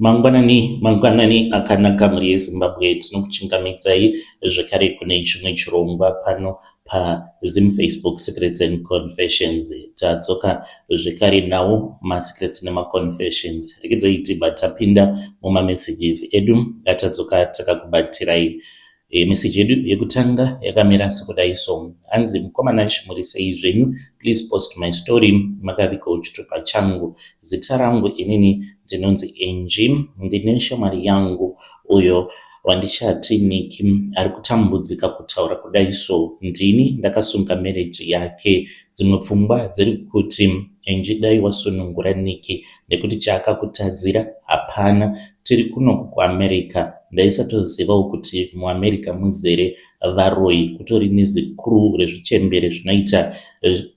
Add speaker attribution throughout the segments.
Speaker 1: Mangwanani, mangwanani akanaka mhuri yeZimbabwe. Tinokuchingamidzai zvekare kune chimwe chirongwa pano paZim Facebook Secrets and Confessions. Tadzoka zvekare nawo masecrets nemaconfessions. Regedzai tibva tapinda mumamessages edu atadzoka takakubatirai. Message yedu yekutanga yakamira sekudai so. Hanzi, "Mukoma Nash, muri sei zvenyu? Please post my story, makavigawo chitupa changu. Zita rangu inini ndinonzi Angie. Ndine shamwari yangu uyo wandichati Niki, ari kutambudzika kutaura kudai so. Ndini ndakasunga marriage yake. Dzimwe pfungwa dziri kuti, Angie, dai wasunungura Niki nekuti chaakakutadzira hapana. Tiri kuno kuAmerica. Ndaisatozivawo kuti muAmerica muzere varoyi, kutori nezicrew rezvichembere zvinoita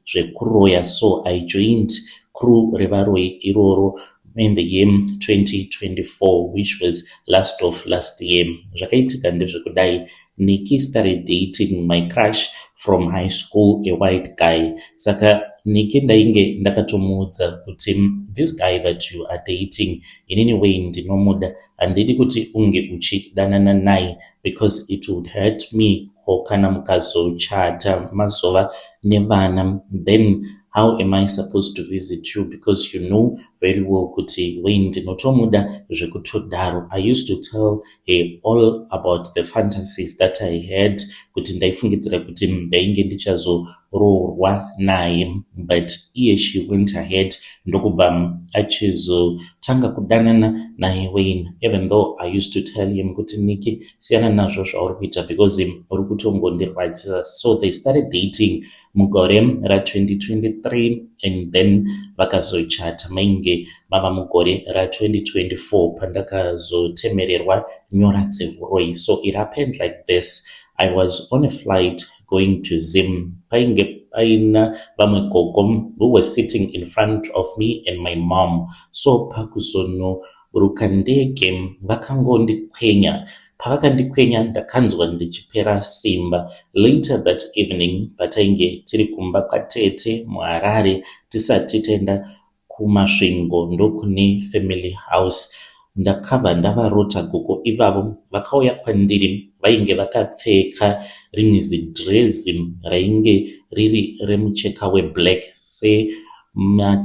Speaker 1: zvekuroya. So I joined crew revaroyi iroro in the year 2024, which was last of last year. Zvakaitika ndezvekudai: Nikki started dating my crush from high school, a white guy. Saka Nikki ndainge ndakatomuudza kuti this guy that you are dating, inini way ndinomuda, handidi kuti unge uchidanana naye because it would hurt me. Ko kana mukazochata mazova nevana, then how am I supposed to visit you? Because you know very well kuti Wayne ndinotomuda zvekutodaro." I used to tell her all about the fantasies that I had, kuti ndaifungidzira kuti ndainge ndichazoroorwa naye. But iye she went ahead ndokubva achizotanga kudanana naye Wayne, even though I used to tell him kuti, "Niki, siyana nazvo zvauri kuita because uri kutongondirwadzisa." So they started dating mugore ra2023 and then vakazochata mainge mava mugore ra2024 pandakazotemererwa nyora dzehuroyi. So it happened like this: I was on a flight going to Zim. Painge paina vamwe gogo who was sitting in front of me and my mom. So pakuzonoburuka ndege vakangondikwenya. Pavakandikwenya ndakanzwa ndichipera simba. Later that evening, patainge tiri kumba kwatete muHarare tisati taenda kuMasvingo ndokune family house, ndakabva ndavarota gogo ivavo. Vakauya kwandiri, vainge vakapfeka rimwe zidhirezi rainge riri remucheka weblack,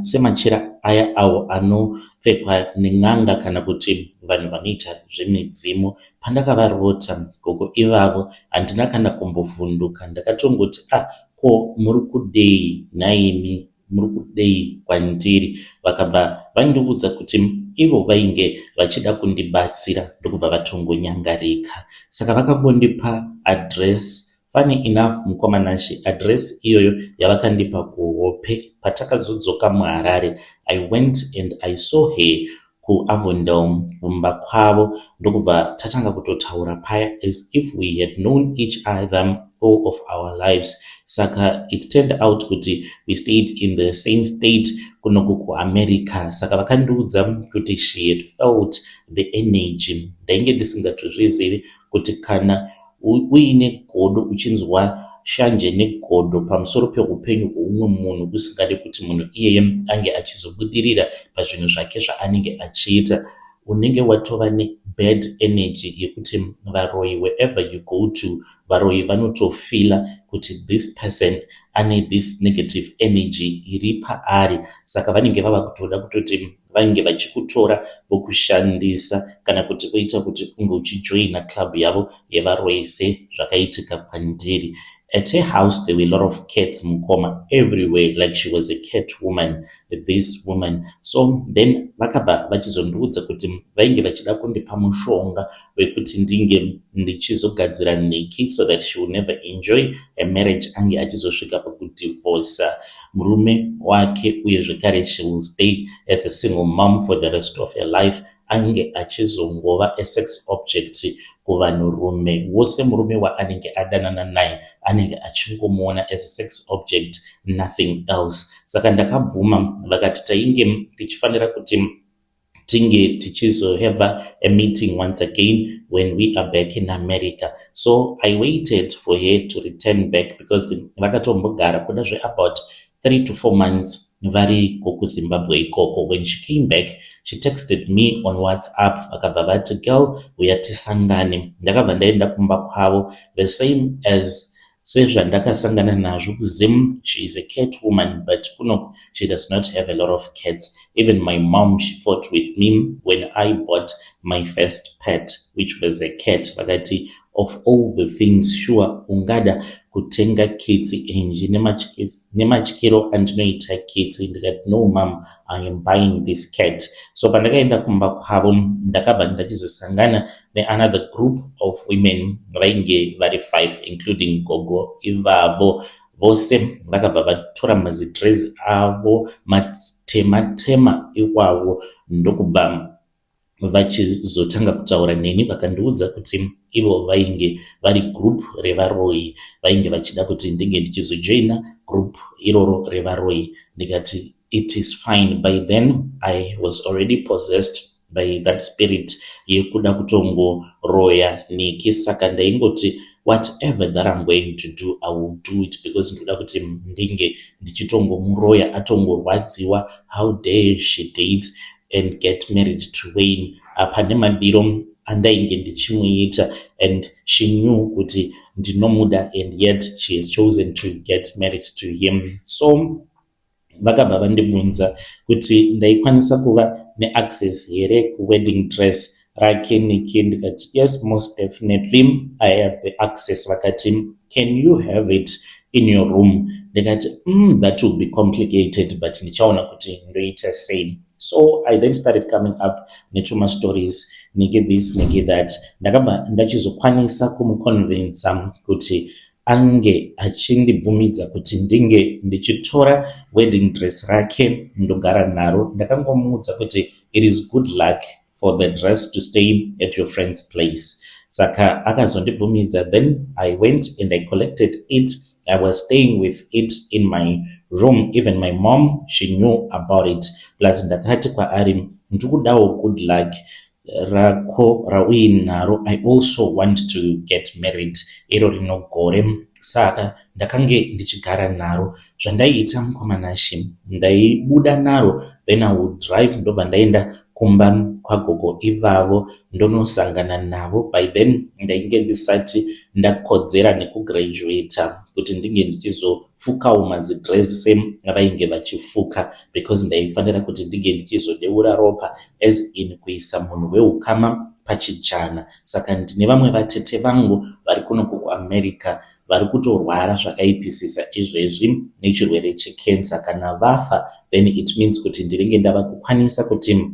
Speaker 1: semachira aya awo anopfekwa nen'anga kana kuti vanhu vanoita zvemidzimu. Pandakavarota gogo ivavo handina kana kumbovhunduka. Ndakatongoti, "Ah, ko muri kudei nhaimi? Muri kudei kwandiri?" Vakabva vandiudza kuti ivo vainge vachida kundibatsira, ndokubva vatongonyangarika. Saka vakangondipa address. Funny enough, mukoma Nashi, address iyoyo yavakandipa kuhope, patakazodzoka muHarare I went and I saw her kuAvondale kumba kwavo, ndokubva tatanga kutotaura paya as if we had known each other all of our lives. Saka it turned out kuti we stayed in the same state kunoku kuAmerica. Saka vakandiudza kuti she had felt the energy. Ndainge ndisingatozvizivi kuti kana uine godo, uchinzwa shanje negodo pamusoro peupenyu hweumwe munhu, usingadi kuti munhu iyeye ange achizobudirira pazvinhu zvake zvaanenge achiita, unenge watova nebad energy yekuti varoyi, wherever you go to, varoyi vanotofeela kuti this person ane this negative energy iri paari. Saka vanenge vava kutoda kutoti vange vachikutora vokushandisa kana kuti voita kuti unge uchijoina club yavo yevaroyi, sezvakaitika kwandiri. At her house there were a lot of cats, mukoma, everywhere, like she was a cat woman, this woman. So then vakabva vachizondiudza kuti vainge vachida kundipa mushonga wekuti ndinge ndichizogadzira Nikki so that she will never enjoy a marriage, ange achizosvika pakudivhosa murume wake, uye zvekare she will stay as a single mom for the rest of her life, ange achizongova a sex object kuvanhurume vose. Murume waanenge adanana naye anenge achingomuona as a sex object, nothing else. Saka ndakabvuma. Vakati tainge tichifanira kuti tinge tichizohave a meeting once again when we are back in America. So I waited for her to return back because vakatombogara kuda zveabout 3 to 4 months. Variko kuZimbabwe ikoko. When she came back, she texted me on WhatsApp, vakabva vati, "Girl, uya tisangane." Ndakabva ndaenda kumba kwavo. The same as sezvandakasangana nazvo kuZim, she is a cat woman, but kuno she does not have a lot of cats. Even my mom, she fought with me when I bought my first pet, which was a cat. Vakati, "Of all the things, sure ungada kutenga kitsi enji nematyiro andinoita kitsi?" Ndikati, "No, mum, I am buying this cat." So pandakaenda kumba kwavo, ndakabva ndachizosangana neanother group of women vainge vari five, including gogo ivavo. Vose vakabva vatora mazidress avo matema-tema iwavo, ndokubva vachizotanga kutaura neni. Vakandiudza kuti ivo vainge vari group revaroyi, vainge vachida kuti ndinge ndichizojoina group iroro revaroyi. Ndikati, "It is fine." By then I was already possessed by that spirit yekuda kutongoroya Niki, saka ndaingoti, "Whatever that I'm going to do, I will do it," because ndoda kuti ndinge ndichitongomuroya atongorwadziwa. How dare she date and get married to Wayne apa nemadiro andainge ndichimuita, and she knew kuti ndinomuda, and yet she has chosen to get married to him. So vakabva vandibvunza kuti ndaikwanisa kuva neaccess here kuwedding dress rake Niki. Ndikati, "Yes, most definitely, I have the access." Vakati, "Can you have it in your room?" Ndikati, that will be complicated, but ndichaona kuti ndoita sei." So I then started coming up netuma stories, Niki this, Niki that. Ndakabva ndachizokwanisa kumuconvinsa kuti ange achindibvumidza kuti ndinge ndichitora wedding dress rake ndogara naro. Ndakangomuudza kuti it is good luck for the dress to stay at your friend's place, saka akazondibvumidza. Then I went and I collected it. I was staying with it in my room. Even my mom, she knew about it. Plus ndakati kwaari, "Ndikudawo good luck rako rauinaro. I also want to get married iro rino gore." Saka ndakange ndichigara naro. Zvandaiita, mukoma Nashe, ndaibuda naro, then I would drive, ndobva ndaenda kumba kwagogo ivavo, ndonosangana navo. By then ndainge ndisati ndakodzera nekugraduata kuti ndinge ndichizofukawo mazidress sevainge vachifuka, because ndaifanira kuti ndinge ndichizodeura ropa, as in kuisa munhu weukama pachijana. Saka ndine vamwe vatete vangu vari kunoku kuAmerica vari kutorwara zvakaipisisa izvezvi nechirwere chekensa. Kana vafa, then it means kuti ndinenge ndava kukwanisa kuti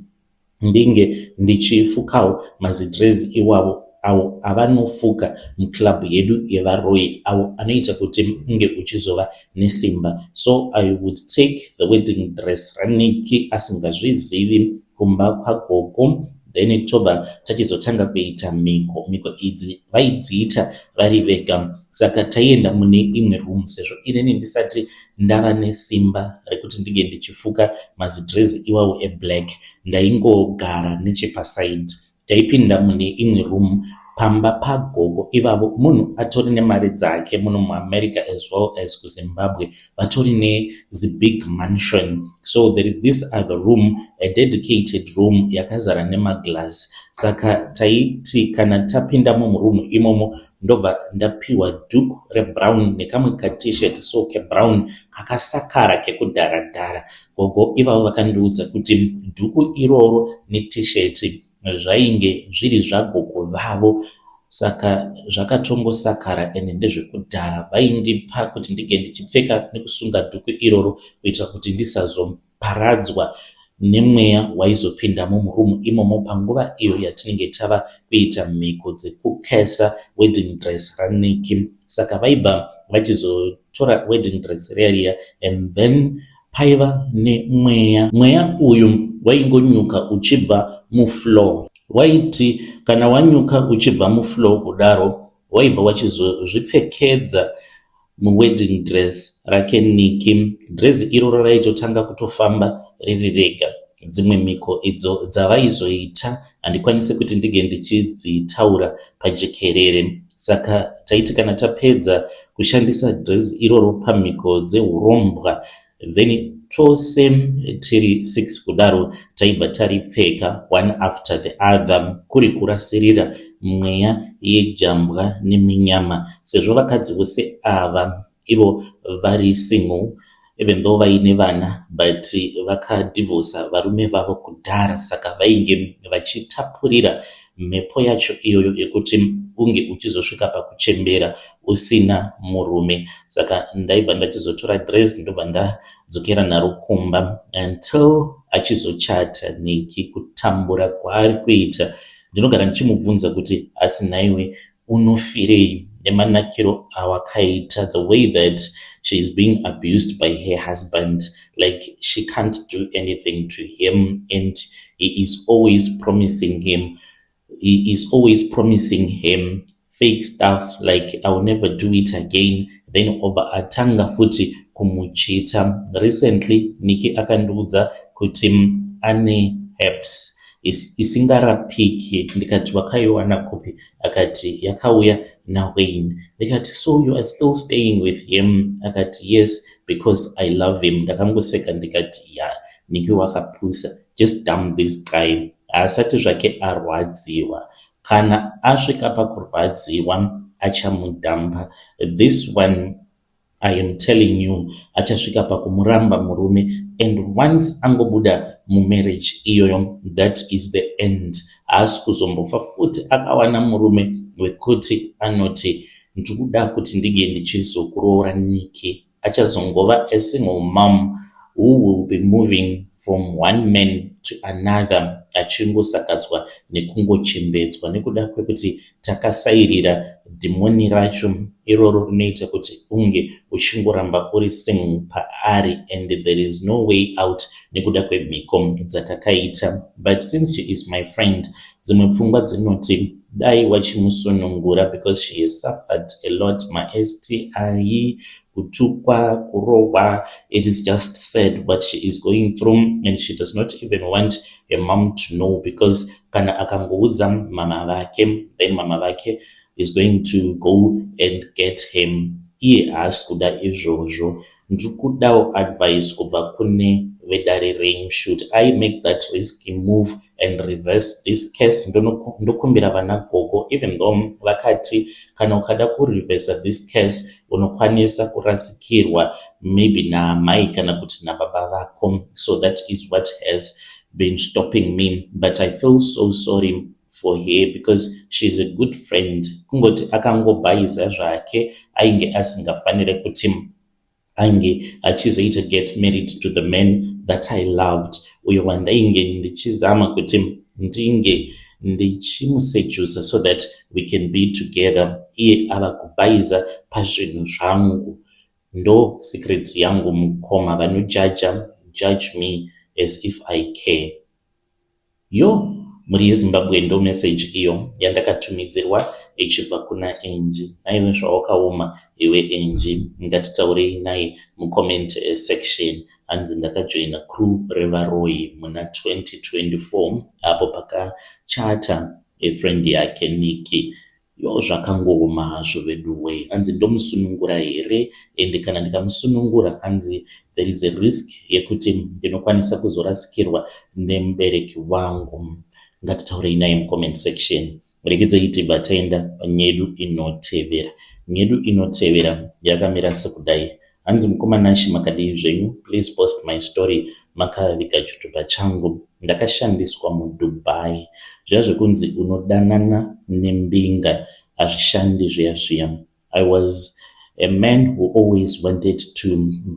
Speaker 1: ndinge ndichifukawo mazidress iwavo avo avanofuka muclub yedu yevaroyi, avo anoita kuti unge uchizova nesimba. So I would take the wedding dress raNiki asingazvizivi kumba kwagogo, then tobva tachizotanga kuita mhiko. Mhiko idzi vaidziita vari vega, saka taienda mune imwe room. Sezvo inini ndisati ndava nesimba rekuti ndinge ndichifuka mazidress iwawo eblack, ndaingogara nechepaside. Taipinda mune imwe room pamba pagogo ivavo. Munhu atori nemari dzake muno muAmerica as well as kuZimbabwe, vatori nezibig mansion. So there is this other room, a dedicated room yakazara nemaglass. Saka taiti kana tapindamo muroom imomo, ndobva ndapiwa dhuku rebrown nekamwe katshirt so kebrown kakasakara kekudhara-dhara. Gogo ivavo vakandiudza kuti dhuku iroro neT-shirt zvainge zviri zvagogo vavo, saka zvakatongosakara ende ndezvekudhara. Vaindipa kuti ndinge ndichipfeka nekusunga dhuku iroro kuitira kuti ndisazoparadzwa nemweya waizopindamo muroom imomo panguva iyo yatinenge tava kuita mhiko dzekukesa wedding dress raNiki. Saka vaibva vachizotora wedding dress riya riya, and then paiva nemweya. Mweya uyu waingonyuka uchibva mufloor. Waiti kana wanyuka uchibva mufloor kudaro, waibva wachizozvipfekedza muwedding dress rake Niki. Dhirezi iroro raitotanga kutofamba riri rega. Dzimwe mhiko idzo dzavaizoita handikwanisi kuti ndinge ndichidzitaura pajekerere. Saka taiti kana tapedza kushandisa dhirezi iroro pamhiko dzeurombwa, then Tose tiri 6 kudaro taibva taripfeka one after the other, kuri kurasirira mweya yejambwa neminyama, sezvo vakadzi vose ava ivo vari single, even though vaine vana, but vakadhivhosa varume vavo kudhara. Saka vainge vachitapurira mhepo yacho iyoyo yekuti unge uchizosvika pakuchembera usina murume. Saka ndaibva ndachizotora dress, ndobva ndadzokera naro kumba until achizochata Niki. Kutambura kwaari kuita, ndinogara ndichimubvunza kuti, "Asi nhaiwe, unofirei nemanakiro awakaita?" The way that she is being abused by her husband, like she can't do anything to him, and he is always promising him fake stuff like, "I will never do it again," then obva atanga futi kumuchita. Recently Niki akandiudza kuti ane herpes isingarapiki. Ndikati, "Wakaiwana kupi?" Akati yakauya naWayne. Ndikati, "So you are still staying with him?" Akati, "Yes, because I love him." Ndakangoseka ndikati, "Ya, Niki wakapusa. Just dump this guy." Haasati zvake arwadziwa. Kana asvika pakurwadziwa, achamudhampa. This one, I am telling you, achasvika pakumuramba murume, and once angobuda mumarriage iyoyo, that is the end. Haasi kuzombofa futi akawana murume wekuti anoti, "Ndikuda kuti ndinge ndichizokuroora." Niki achazongova a single mom who will be moving from one man to another, achingosakadzwa nekungochembedzwa, nekuda kwekuti takasairira dhimoni racho iroro rinoita kuti unge uchingoramba uri single paari, and there is no way out nekuda kwemhiko dzatakaita. But since she is my friend, dzimwe pfungwa dzinoti dai wachimusunungura, because she has suffered a lot, maSTI, kutukwa, kurohwa. It is just sad what she is going through, and she does not even want her mom to know, because kana akangoudza mama vake, then mama vake is going to go and get him. Iye haasi kuda izvozvo. Ndiri kudawo advice kubva kune vedare renyu. Should I make that risky move and reverse this case? Ndokumbira vana gogo, even though vakati kana ukada kureversa this case, unokwanisa kurasikirwa maybe naamai kana kuti nababa vako. So that is what has been stopping me, but I feel so sorry for her because she is a good friend. Kungoti akangobhayiza zvake, ainge asingafaniri kuti ainge achizoita get married to the man that I loved, uyo wandainge ndichizama kuti ndinge ndichimusedusa so that we can be together. Iye ava kubhayiza pazvinhu zvangu. Ndo secret yangu, mukoma. Vanojaja, judge me as if I care. Yo, mhuri yeZimbabwe, ndo meseji iyo yandakatumidzirwa ichibva kuna Angie. Naiwe zvawakaoma iwe Angie. Ngatitaurei naye mucomment section. Hanzi, "Ndakajoina crew revaroi muna 2024 apo pakachata efriend yake Niki." Yo, zvakangooma hazvo veduwe. Hanzi, "Ndomusunungura here? Ende kana ndikamusunungura," hanzi, "there is a risk yekuti ndinokwanisa kuzorasikirwa nemubereki wangu." Ngatitaurei naye mucomment section. Regedzei tibva taenda panyedu inotevera. Nyedu inotevera yakamira sekudai. Hanzi, "Mukoma Nashi, makadii zvenyu? Please post my story makaviga chitupa changu. Ndakashandiswa muDubai. Zviya zvekunzi unodanana nembinga hazvishandi zviya zviya. I was a man who always wanted to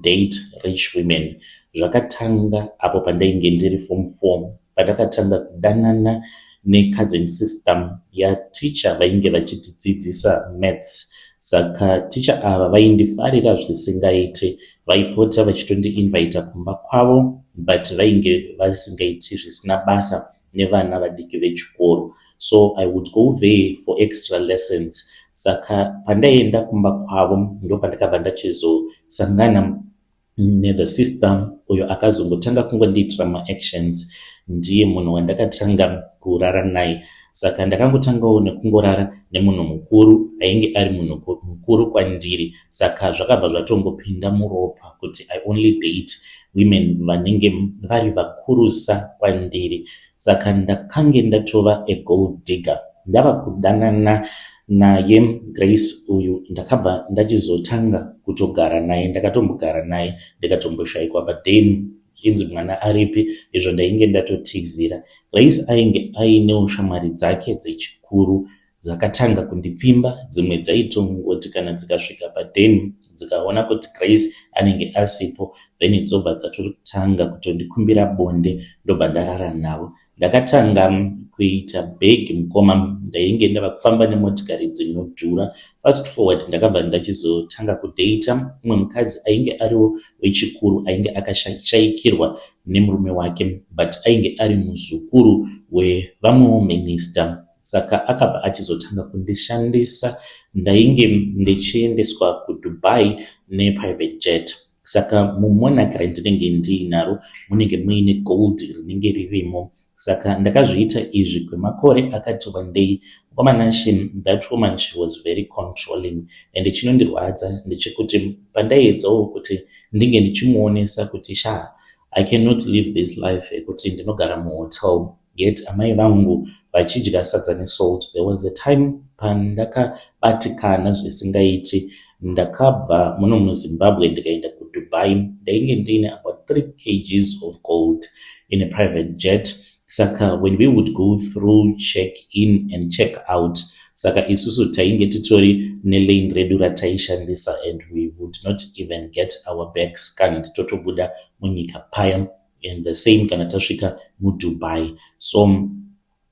Speaker 1: date rich women. Zvakatanga apo pandainge ndiri form 4, pandakatanga kudanana necousin sister yaticha vainge vachitidzidzisa maths. Saka ticha ava vaindifarira zvisingaite. Vaipota vachitondiinvaita kumba kwavo, but vainge vasingaiti zvisina basa nevana vadiki vechikoro. So I would go there for extra lessons. Saka pandaienda kumba kwavo, ndopandakabva ndachizosangana nethe sister uyo akazongotanga kungondiitira maactions. Ndiye munhu wandakatanga." Kurara naye. Saka ndakangotangawo nekungorara nemunhu mukuru ainge ari munhu mukuru kwandiri. Saka zvakabva zvatongopinda muropa kuti I only date women vanenge vari vakurusa kwandiri. Saka ndakange ndatova a gold digger. Ndava kudanana naye Grace uyu, ndakabva ndachizotanga kutogara naye. Ndakatombogara naye, ndikatomboshaikwa padheni, inzi mwana aripi, izvo ndainge ndatotizira. Grace ainge ainewo shamwari dzake dzechikuru dzakatanga kundipfimba. Dzimwe dzaitongoti kana dzikasvika padheni, dzikaona kuti Grace anenge asipo, then dzobva dzatotanga kutondikumbira bonde, ndobva ndarara navo. Ndakatanga kuita bhegi, mukoma. Ndainge ndava kufamba nemotikari dzinodhura. Fast forward, ndakabva ndachizotanga kudheita umwe mukadzi ainge ariwo wechikuru, ainge akashayikirwa nemurume wake, but ainge ari muzukuru wevamwewo minista. Saka akabva achizotanga kundishandisa. Ndainge ndichiendeswa kuDubai neprivate jet. Saka muMonarch randinenge ndiinaro munenge muine gold rinenge ririmo. Saka ndakazviita izvi kwemakore akati wandei. Mukomana, that woman, she was very controlling, and chinondirwadza ndechekuti pandaiedzawo kuti ndinge ndichimuonesa kuti, "Sha, I cannot live this life ekuti ndinogara muhotel, yet amai vangu vachidya sadza nesalt." There was a time pandakabatikana zvisingaiti. Ndakabva muno muZimbabwe, ndikaenda kuDubai. Ndainge ndiine about 3 kgs of gold in a private jet. Saka when we would go through check in and check out, saka isusu tainge titori nelane redu rataishandisa, and we would not even get our bags scanned, totobuda munyika paya. And the same kana tasvika muDubai. So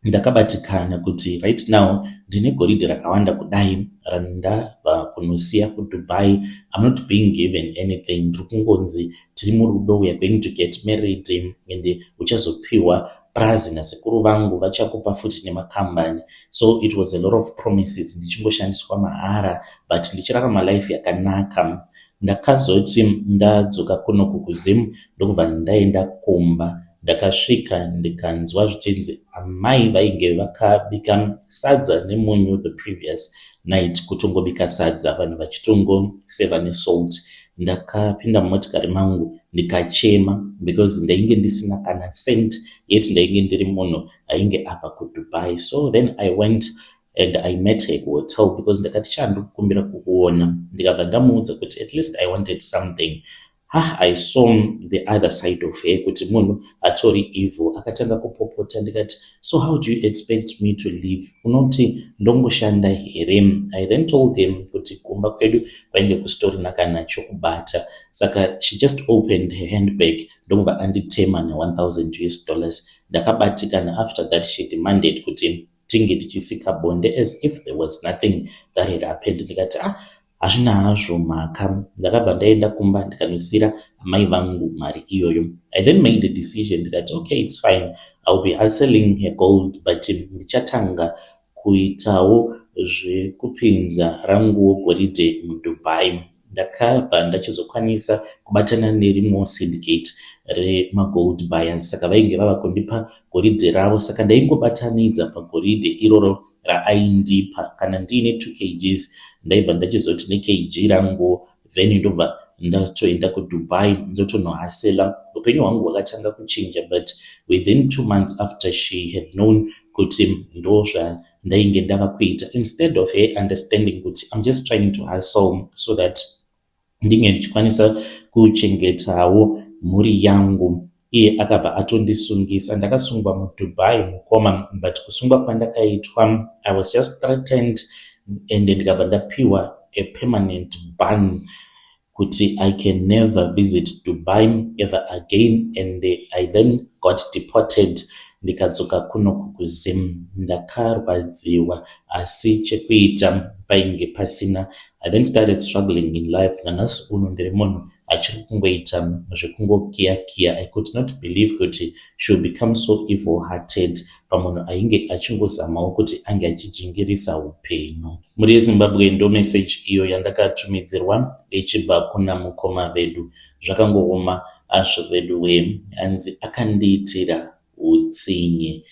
Speaker 1: ndakabatikana kuti right now ndine goridhe rakawanda kudai randabva kunosiya kuDubai. I'm not being given anything. Ndiri kungonzi tiri murudo, we are going to get married, and uchazopiwa prazi nasekuru vangu, vachakupa futi nemakambani. So it was a lot of promises, ndichingoshandiswa mahara, but ndichirarama life yakanaka. Ndakazoti ndadzoka kunoku kuZim, ndokubva ndaenda kumba. Ndakasvika, ndikanzwa zvichinzi amai vainge vakabika sadza nemunyu the previous night, kutongobika sadza vanhu vachitongoseva nesalt. Ndakapinda mumotikari mangu, ndikachema, because ndainge ndisina kana cent, yet ndainge ndiri munhu ainge abva kuDubai. So then I went and I met her kuhotel, because ndakati, "Chandikukumbira kukuona." Ndikabva ndamuudza kuti at least I wanted something. Ah, I saw the other side of her, kuti munhu atori evil. Akatanga kupopota. Ndikati, "So how do you expect me to live? Unoti ndongoshanda here?" I then told him kuti kumba kwedu kwainge kusitorina kana chokubata. Saka she just opened her handbag, ndokubva anditema ne1000 US dollars. Ndakabatikana. After that she demanded kuti tinge tichisika bonde as if there was nothing that had happened. Ndikati, "Ah, hazvina hazvo mhaka." Ndakabva ndaenda kumba, ndikanosiyira amai vangu mari iyoyo. I then made a decision. Ndikati, "Okay, it's fine, I will be hustling her gold, but ndichatanga kuitawo zvekupinza ranguwo goridhe muDubai." Ndakabva ndachizokwanisa kubatana nerimwewo syndicate remagold buyers. Saka vainge vava kundipa goridhe ravo. Saka ndaingobatanidza pagoridhe iroro raaindipa. Kana ndiine 2 kgs, ndaibva ndachizoti nekg rangu, then ndobva ndatoenda kuDubai, ndotonohasela. Upenyu hwangu hwakatanga kuchinja, but within 2 months after she had known kuti ndozvandainge ndava kuita, instead of her understanding kuti I'm just trying to hustle so that ndinge ndichikwanisa kuchengetawo mhuri yangu, iye akabva atondisungisa. Ndakasungwa muDubai, mukoma, but kusungwa kwandakaitwa, I was just threatened and ndikabva ndapiwa a permanent ban kuti I can never visit Dubai ever again, and I then got deported, ndikadzoka kunoku kuZim. Ndakarwadziwa, asi chekuita painge pasina. I then started struggling in life. Nanhasi uno ndiri munhu achiri kungoita zvekungokiyakiya. I could not believe kuti she will become so evil hearted pamunhu ainge achingozamawo kuti ange achijingirisa upenyu. Mhuri yeZimbabwe, ndo meseji iyo yandakatumidzirwa ichibva kuna mukoma vedu. Zvakangooma azvo vedu we. Hanzi akandiitira utsinye.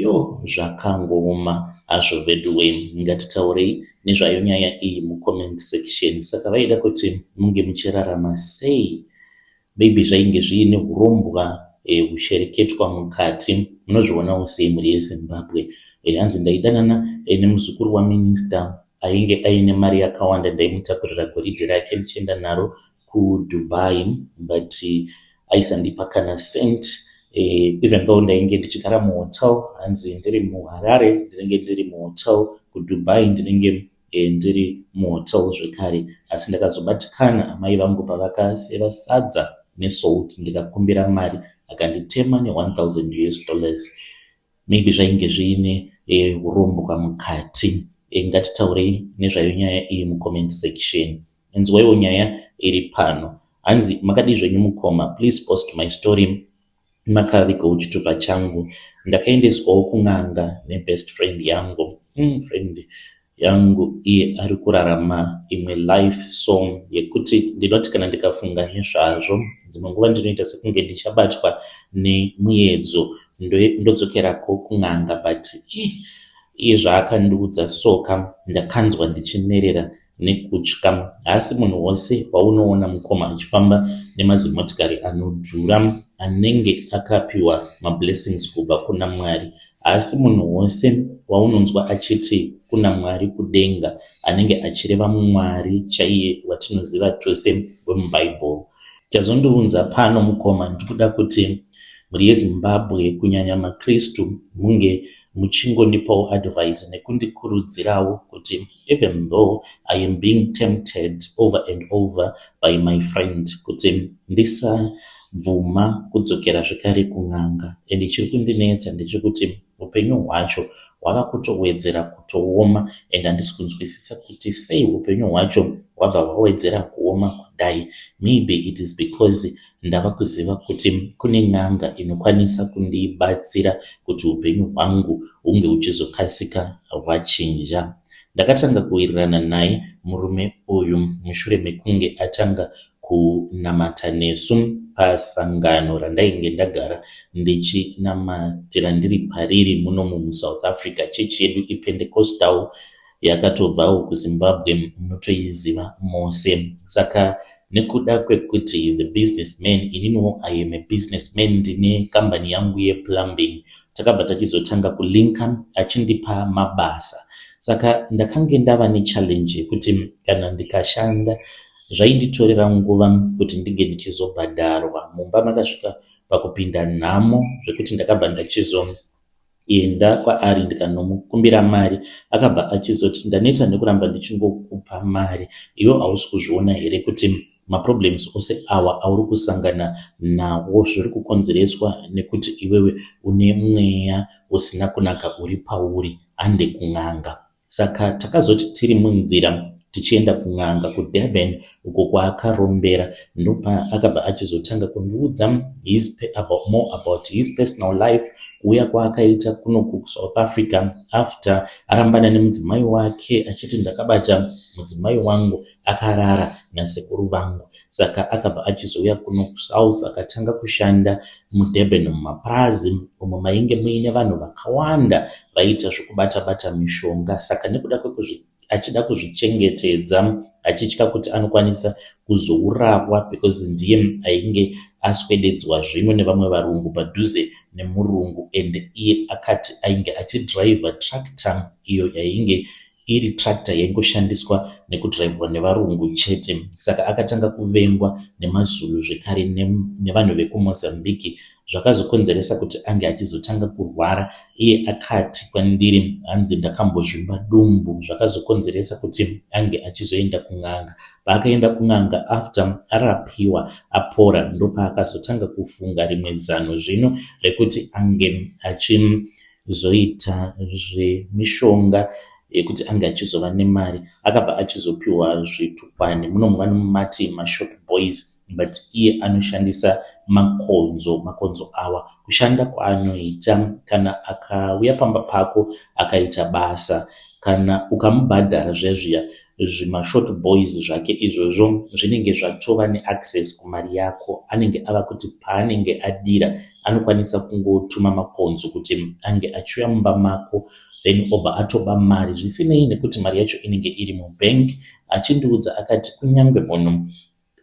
Speaker 1: Yoo zvakangooma hazvo veduwe ngatitaurei nezvayo nyaya iyi mucomment section saka vaida kuti munge muchirarama sei maybe zvainge zviine hurombwa hushereketwa mukati munozvionawo sei mhuri yeZimbabwe hanzi ndaidanana nemuzukuru waminister ainge aine mari yakawanda ndaimutakurira goridhe rake ndichienda naro kuDubai but aisandipa kana cent even though ndainge ndichigara muhotel hanzi ndiri muHarare ndinenge ndiri muhotel kuDubai ndinenge ndiri muhotel zvekare asi ndakazobatikana amai vangu pavakaseva sadza nesalt ndikakumbira mari akanditema ne1000 US dollars maybe zvainge zviine hurombwa mukati ngatitaurei nezvayo nyaya iyi mucomment section inzwaiwo nyaya iri pano hanzi makadii zvenyu mukoma please post my story makavigawo chitupa changu ndakaendeswawo kun'anga nebest friend yangu friend yangu iye ari kurarama imwe life song yekuti ndinoti kana ndikafunga nezvazvo dzimwe nguva ndinoita sekunge ndichabatwa nemuedzo ndodzokerako kun'anga but iye zvaakandiudza soka ndakanzwa ndichimerera nekutya haasi munhu wose waunoona mukoma achifamba nemazimotikari anodhura anenge akapiwa mablessings kubva kuna Mwari haasi munhu wose waunonzwa achiti kuna Mwari kudenga anenge achireva Mwari chaiye watinoziva tose wemubhaibheri chazondiunza pano mukoma ndikuda kuti mhuri yeZimbabwe kunyanya makristu munge muchingondipawo advice nekundikurudzirawo kuti even though I am being tempted over and over by my friend kuti ndisabvuma kudzokera zvekare kun'anga and chiri kundinetsa ndechekuti upenyu hwacho hwava kutowedzera kutooma and handisi kunzwisisa kuti sei upenyu hwacho hwabva hwawedzera kuoma kudai maybe it is because ndava kuziva kuti kune n'anga inokwanisa kundibatsira kuti upenyu hwangu hunge huchizokasika hwachinja ndakatanga kuwirirana naye murume uyu mushure mekunge atanga kunamata nesu pasangano randainge ndagara ndichinamatira ndiri pariri munomu muSouth Africa chechi yedu iPentecostal yakatobvawo kuZimbabwe munotoiziva mose saka nekuda kwekuti is a businessman ininiwo I am a businessman ndine kambani yangu yeplumbing takabva tachizotanga kulinka achindipa mabasa saka ndakange ndava nechallenge yekuti kana ndikashanda zvainditorera nguva kuti ndinge ndichizobhadharwa mumba makasvika pakupinda nhamo zvekuti ndakabva ndachizoenda kwaari ndikanomukumbira mari akabva achizoti ndaneta nekuramba ndichingokupa mari iwe hausi kuzviona here kuti maproblems ose awa auri kusangana nawo zviri kukonzereswa nekuti iwewe une mweya usina kunaka uri pauri hande kun'anga saka takazoti tiri munzira tichienda kun'anga kuDurban uko kwaakarombera ndopa akabva achizotanga kundiudza more about his personal life kuuya kwaakaita kuno kuSouth Africa after arambana nemudzimai wake achiti ndakabata mudzimai wangu akarara nasekuru vangu saka akabva achizouya kuno kuSouth akatanga kushanda muDurban mumapurazi umo mainge muine vanhu vakawanda vaiita zvekubata bata mishonga saka nekuda achida kuzvichengetedza achitya kuti anokwanisa kuzourawa because ndiye ainge aswededzwa zvino nevamwe varungu padhuze nemurungu and iye akati ainge achidhiraivha tractor iyo yainge iri tractor yaingoshandiswa nekudhiraivhwa nevarungu chete saka akatanga kuvengwa nemaZulu zvekare nevanhu vekuMozambique zvakazokonzeresa kuti ange achizotanga kurwara iye akati kwandiri hanzi ndakambozvimba dumbu zvakazokonzeresa kuti ange achizoenda kun'anga paakaenda kun'anga after arapiwa apora ndopaakazotanga kufunga rimwe zano zvino rekuti ange achizoita zvemishonga yekuti ange achizova nemari akabva achizopiwa zvitukwani muno vanomati mashop boys but iye anoshandisa makonzo makonzo awa kushanda kwaanoita kana akauya pamba pako akaita basa kana ukamubhadhara zviya zviya Zvimashort boys zvake izvozvo zvinenge zvatova neaccess kumari yako. Anenge ava kuti paanenge adira, anokwanisa kungotuma makonzo kuti ange achiuya mumba mako, then obva atoba mari, zvisinei nekuti mari yacho inenge iri mubank. Achindiudza akati kunyange munhu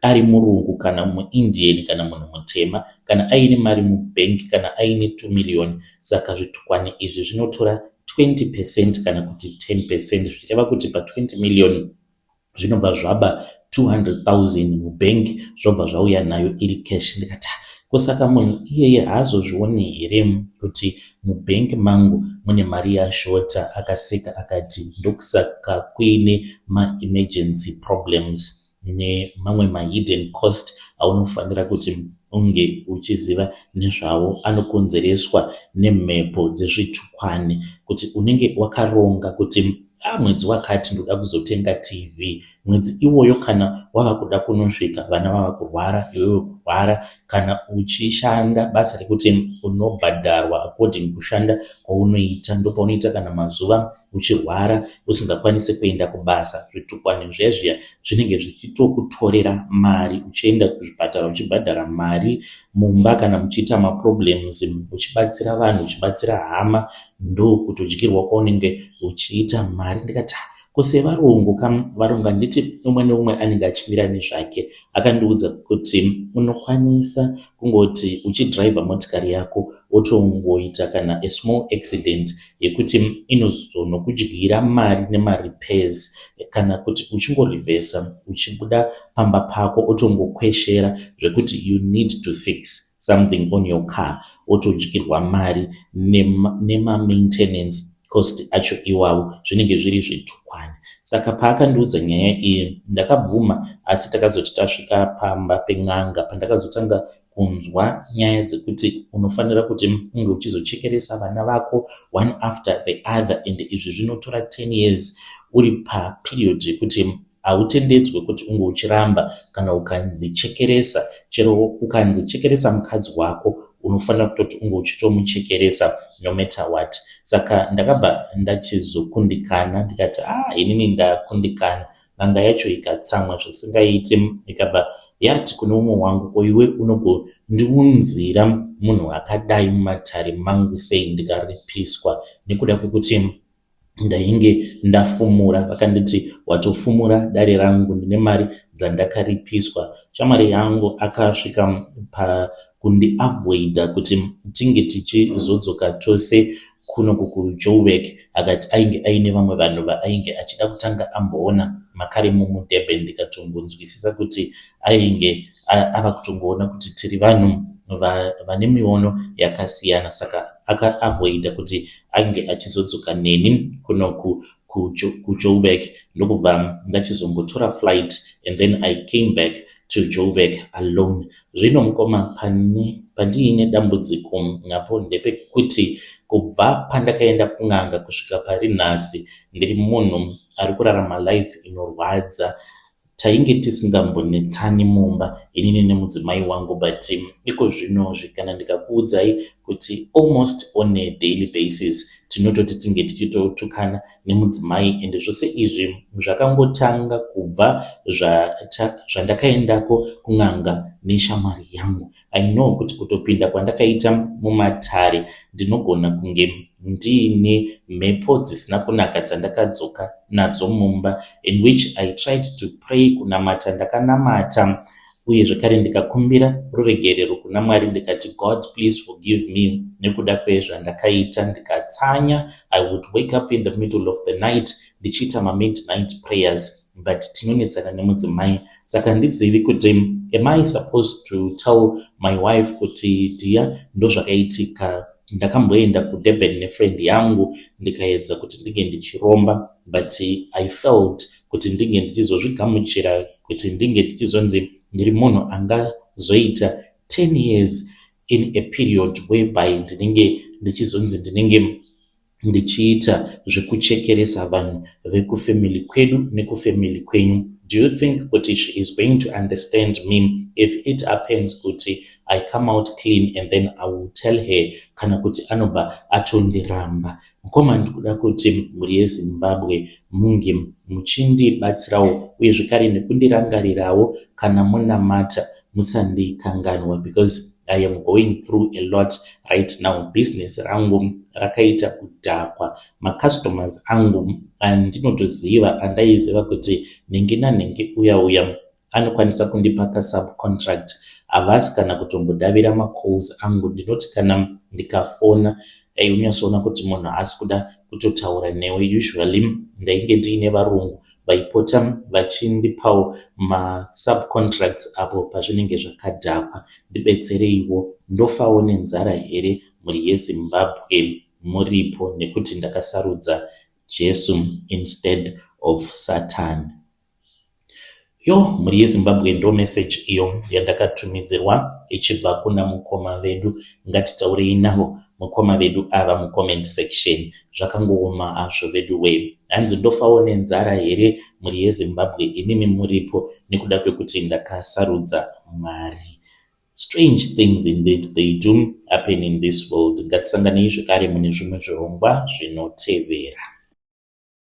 Speaker 1: ari murungu kana muIndian kana munhu mutema, kana aine mari mubank, kana aine 2 million, saka zvitukwani izvi zvinotora 20% kana kuti 10%, zvichireva kuti pa20 million zvinobva zvaba 200 000 mubank, zvobva zvauya nayo iri cash. Ndikati, "Kusaka munhu iyeye haazozvioni here kuti mubhengi mangu mune mari yashota?" Akaseka akati ndokusaka kuine maemergency problems nemamwe mahidden cost aunofanira kuti unge uchiziva nezvavo, anokonzereswa nemhepo dzezvitukwani, kuti unenge wakaronga kuti a mwedzi wakati ndoda kuzotenga TV. Mwedzi iwoyo kana wava kuda kunosvika, vana vava kurwara, iwewe kurwara, kana uchishanda basa rekuti unobhadharwa according kushanda kwaunoita, ndopaunoita kana mazuva uchirwara usingakwanisi kuenda kubasa. Zvitukwani zviya zviya zvinenge zvichitokutorera mari, uchienda kuzvipatara uchibhadhara mari, mumba kana muchiita maproblems, uchibatsira vanhu, uchibatsira hama, ndokutodyirwa kwaunenge uchiita mari. Ndikati, "Ko sevarungu kam, varungu handiti umwe neumwe anenge achimira nezvake?" Akandiudza kuti unokwanisa kungoti uchidhiraivha motikari yako, wotongoita kana a small accident yekuti inozonokudyira mari nemarepairs, kana kuti uchingorivhesa uchibuda pamba pako, otongokweshera zvekuti you need to fix something on your car, wotodyirwa mari nemamaintenance cost acho iwawo. Zvinenge zviri zvitukwani. Saka paakandiudza nyaya iyi, ndakabvuma, asi takazoti tasvika pamba pen'anga, pandakazotanga kunzwa nyaya dzekuti unofanira kuti unge uchizochekeresa vana vako one after the other, and izvi zvinotora 10 years uri paperiod yekuti hautendedzwe kuti unge uchiramba. Kana ukanzi chekeresa, chero ukanzi chekeresa mukadzi wako, unofanira kutoti unge uchitomuchekeresa no matter what. Saka ndakabva ndachizokundikana, ndikati, "Ah, inini ndakundikana." N'anga yacho ikatsamwa zvisingaiti, ikabva yati kune umwe wangu, "Ko iwe unogondiunzira munhu akadai mumatare mangu sei?" Ndikaripiswa nekuda kwekuti ndainge ndafumura. Vakanditi, "Watofumura dare rangu, ndine mari dzandakaripiswa." Shamwari yangu akasvika pakundiavoida kuti tinge tichizodzoka tose kuno kuJoburg. Akati ainge aine vamwe vanhu vaainge achida kutanga amboona makare muDurban. Ndikatongonzwisisa kuti ainge ava kutongoona kuti tiri vanhu vane miono yakasiyana, saka akaavoida kuti ainge achizodzoka neni kunoku kuJoburg. Ndokubva ndachizombotora flight and then I came back to Joburg alone. Zvino mukoma, pandiine dambudziko napo ndepekuti kubva pandakaenda kun'anga kusvika pari nhasi, ndiri munhu ari kurarama life inorwadza. Tainge tisingambonetsani mumba, inini nemudzimai wangu, but iko zvinozvi kana ndikakuudzai kuti almost on a daily basis tinototi tinge tichitotukana nemudzimai. Ende zvose izvi zvakangotanga kubva zvandakaendako kun'anga neshamwari yangu. I know kuti kutopinda kwandakaita mumatare, ndinogona kunge ndiine mhepo dzisina kunaka dzandakadzoka nadzo mumba, in which I tried to pray, kunamata ndakanamata, uye zvekare ndikakumbira ruregerero kuna Mwari. Ndikati, "God, please forgive me nekuda kwezvandakaita." Ndikatsanya. I would wake up in the middle of the night ndichiita mamidnight prayers, but tinonetsana nemudzimai. Saka handizivi kuti am I supposed to tell my wife kuti, "Dear, ndozvakaitika, ndakamboenda kuDurban nefriend yangu, ndikaedza kuti ndinge ndichiromba, but I felt kuti ndinge ndichizozvigamuchira kuti ndinge ndichizonzi ndiri munhu angazoita 10 years in a period whereby ndinenge ndichizonzi ndinenge ndichiita zvekuchekeresa vanhu vekufamily kwedu nekufamily kwenyu." Do you think kuti she is going to understand me if it happens kuti I come out clean and then I will tell her, kana kuti anobva atondiramba? Mukoma, ndikuda kuti mhuri yeZimbabwe munge muchindibatsirawo uye zvekare nekundirangarirawo kana munamata, musandikanganwa, because I am going through a lot right now. Business rangu rakaita kudhakwa. Macustomers angu andinotoziva, andaiziva kuti nhingi nanhingi uya uya anokwanisa kundipa kasubcontract, havasi kana kutombodavira macalls angu. Ndinoti kana ndikafona, unyatsoona kuti munhu haasi kuda kutotaura newe. Usually ndainge ndiine varungu vaipota vachindipawo masubcontracts apo pazvinenge zvakadhakwa. Ndibetsereiwo, ndofawo nenzara here mhuri yeZimbabwe muripo, nekuti ndakasarudza Jesu instead of Satan? Yo, mhuri yeZimbabwe, ndo meseji iyo yandakatumidzirwa ichibva kuna mukoma vedu. Ngatitaurei navo mukoma vedu ava mucomment section. Zvakangooma hazvo vedu wee. Hanzi, "Ndofawo nenzara here mhuri yeZimbabwe imimi muripo, nekuda kwekuti ndakasarudza Mwari?" Strange things indeed, they do happen in this world. Ngatisanganei zvekare mune zvimwe zvirongwa zvinotevera.